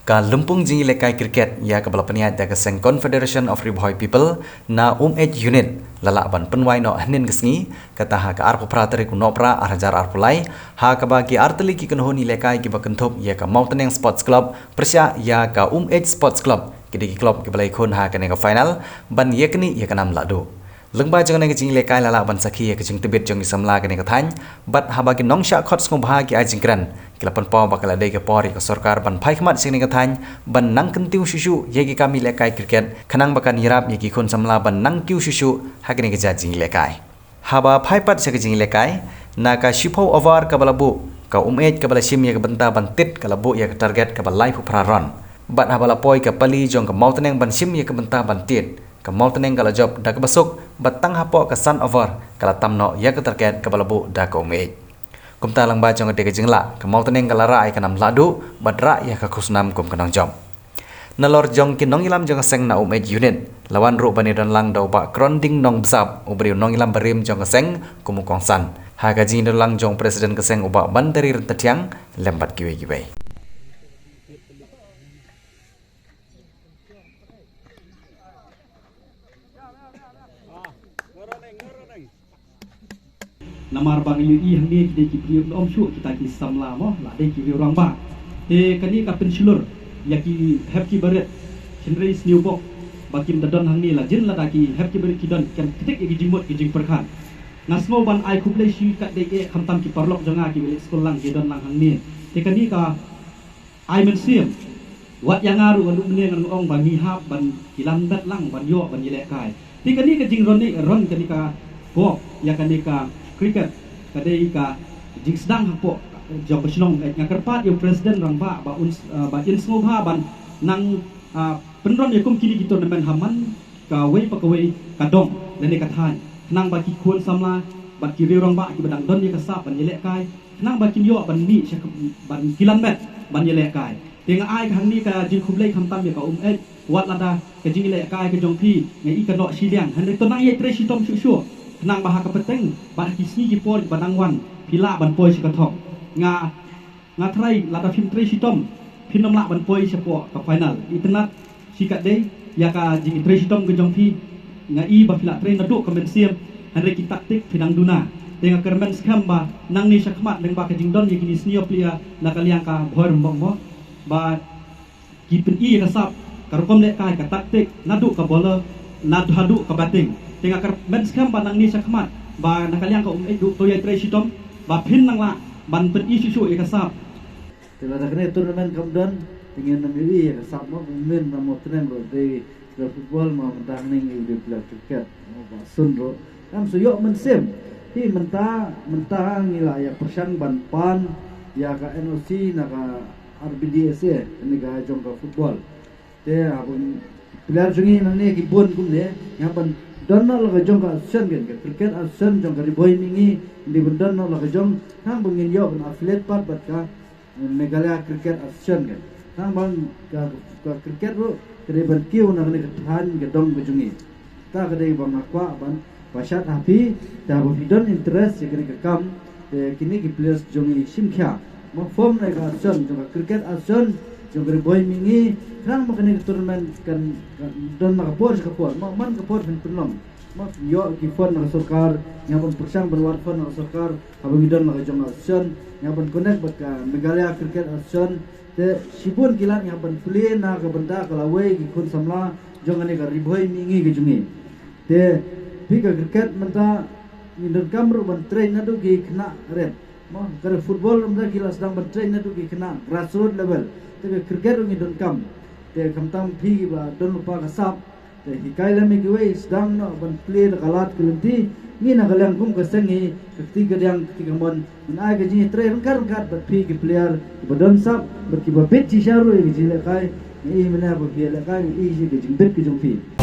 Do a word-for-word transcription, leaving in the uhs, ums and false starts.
Ka lympung jingïalehkai cricket ïa kaba la pynïaid da ka seng Confederation of Ri Bhoi People na Umeit Unit la lah ban pynwai noh hynnin ka sngi, kata ha ka arphew phra tarik u Nohprah ar hajar arphew lai, ha kaba ki artylli ki kynhun ïalehkai kiba kynthup ïa ka Mawtneng Sports Club pyrshah ïa ka Umeit Sports Club, ki dei ki club kiba la ïakhun ha kane ka final ban ïaknieh ïa ka nam lahduh. Lyngba jong kane ka jingïalehkai la lah ban sakhi ïa ka jingtbit jong ki samla kane ka thaiñ, bad haba ki nongshah khot sngewbha ki ai jingkren, ki la pynpaw ba ka la dei ka por ïa ka sorkar ban phai khmat sha kane ka thaiñ ban nang kyntiew shuh shuh ïa ki kam ïalehkai cricket, khnang ba kan ïarap ïa ki khun samla ban nang kiew shuh shuh ha kane ka jait jingïalehkai. Haba phai pat sha ka jingïalehkai, na ka shiphew over kaba la buh, ka Umeit kaba la shim ïa ka bynta ban tied ka la buh ïa ka target kaba laiphew phra run. Bad haba la poi ka pali jong ka Mawtneng ban shim ïa ka bynta ban tied, ka Mawtneng ka la jop da kaba suk, bad tang hapoh ka san over ka la tam noh ïa ka target kaba la buh da ka Umeit. Kumta lyngba jong kata ka jinglah, ka Mawtneng ka la rah ïa ka nam lahduh bad rah ïa ka khusnam kum ka nongjop. Nalor jong ki nongïalam jong ka seng na Umeit Unit, la wan ruh ban ïadon lang da u Bah Kronding Nongbsap, uba dei u nongïalam barim jong ka seng kum u kongsan. Ha ka jingïadon lang jong u President ka seng u Bah Bantari Ryntathiang lem bad kiwei kiwei. Namar ba ngi ïohi hangne ki dei ki briew, ym shuh kita ki samla mo, la dei ki riew rangbah. Te kane ka pynshlur ïa ki hep ki barit, hynrei sniewbok ba kim da don hangne, la jin lada ki hep ki barit ki don, kan ktik ïa ki jingmut ki jingpyrkhat. Nga sngew ban ai khublei shi katdei eh khamtam ki paralok jong nga kiba leit skul lang, ki don lang hangne. Te kane ka ai mynsiem. Wat ïa nga ruh, nga ruh mynne ngan ong ba ngi hap ban kilan bet lang ban ïoh ban ïalehkai. Te kane ka jingron, ni ron kane ka bok ïa kane ka cricket, ka dei ka jingsdang hapoh jong ka shnong. Nga kyrpad ïa u president rangbah ba un, eh, ba in sngewbha ban nang, ah, pynron ïa kum kine ki tournament ha man kawei pa kawei ka dong lane ka thaiñ, khnang ba ki khun samla bad ki riew rangbah kiba dang don ïa ka sap ban ïalehkai, khnang ba kin ïoh ban mih sha ka, ban kilan bet ban ïalehkai. Te nga ai ka hangne ka jingkhublei khamtam ïa ka Umeit, wat lada ka jingïalehkai ka jong phi nga i ka noh shiliang, hynrei to nang ïai trei shitom shuh shuh, khnang ba ha ka pateng bad ha ki sngi ki por ba nang wan phi lah ban poi sha ka thok. Nga Nga tharai lada phim trei shitom, phin ym lah ban poi shapoh ka final. Itynnad shi katdei ïa ka jingtrei shitom ka jong phi. Nga i ba phi la trei naduh ka mynsiem, hynrei ki taktik phi dang duna. Te nga kyrmen skhem ba nangne shakhmat lyngba ka jingdon ïa kine senior player na ka liang ka Bhoi Rymbong mo, ba ki pyni ïa ka sap, ka rukom lehkai, ka taktik, naduh ka bowler, naduh haduh ka batting. Te nga kyrmen skhem ba nangne shakhmat ba na ka liang ka Umeit ruh to ïai trei shitom ba phin nang lah ban pyni shuh shuh ïa ka sap. Te lada kane tournament kam don, te ngin ym ïohi ïa ka sap mo, mynta mo tneng ruh dei player football, mo mynta hangne ngi dei player cricket, mo ba sun ruh. Kam sa ïoh mynsiem. Hi mynta, mynta ngi la ïa pyrshang ban pan ïa ka N O C na ka R B D S A, kane ka jong ka football. Te haba player jong ngi nangne ki bun kumne, ngi hap ban don noh la ka jong ka association, kan, ka cricket association jong ka Ri Bhoi Mihngi, ngi dei ban don noh la ka jong, khnang ba ngin ïoh ban affiliate pat bad ka Meghalaya Cricket Association, kan. Khnang ba ka, ka cricket ruh ka dei ban kiew na kane ka thaiñ ka dong ka jong ngi. Kata ka dei ba nga kwah ban pynshai ha phi, te haba phi don interest ïa kane ka kam, te kine ki players jong ngi shim khia. Mo form na ka association, jong ka cricket association jong ka Ri Bhoi Mihngi, khnang ba kane ka tournament kan, kan don na ka por sha ka por, mo man ka por phin pynlong. Mo ïoh ki fund na ka sorkar, ngi hap ban pyrshang ban wad fund na ka sorkar, haba ngi don la ka jong ka association, ngi hap ban connect bad ka Meghalaya Cricket Association, te shibun ki lad ngi hap ban plie na ka bynta ka lawei ki khun samla jong kane ka Ri Bhoi Mihngi ka jong ngi. Te phi, ka cricket mynta ngi donkam ruh ban train naduh ki khynnah rit. Mo, ka football mynta ki la sdang ban train naduh ki khynnah grassroots level. Te ka cricket ruh ngi donkam. Te khamtam phi ba don lypa ka sap, te hikai lem ïa kiwei, sdang noh ban plie da ka lad ka lynti. Ngi na ka liang kum ka seng hi, ka kti kadiang kti kamon, ngin ai ka jingtrei ryngkat ryngkat bad phi ki player kiba don sap bad kiba bit shisha ruh ïa ka jingïalehkai. Ngi i mynne ba phi ïalehkai, ngi i shi ka jingbit ka jong phi.